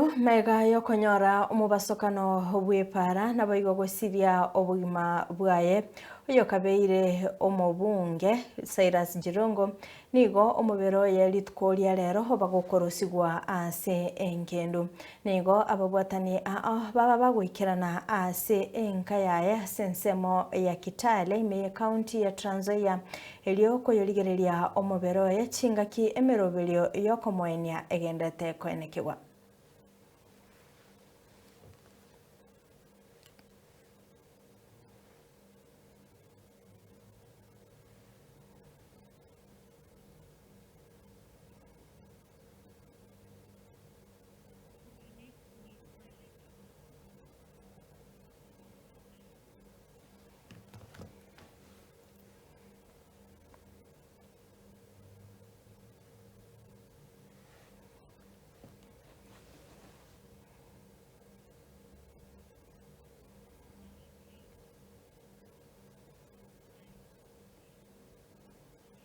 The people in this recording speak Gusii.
Magega y'okonyora omobasokano bw'epaara naboigo gosiria obogima bwaye, oyokabeire omobunge Cyrus Jirongo nigo omobere oye rituko ria rero oba gokorosigwa ase engendu. Nigo ababwatani ao baba bagoikerana ase enka yaye ase ensemo ya Kitale ime y'ecounty ya Trans Nzoia Erio koyorigereria omobere oye chingaki emeroberio y'okomoenia egenderete koenekigwa.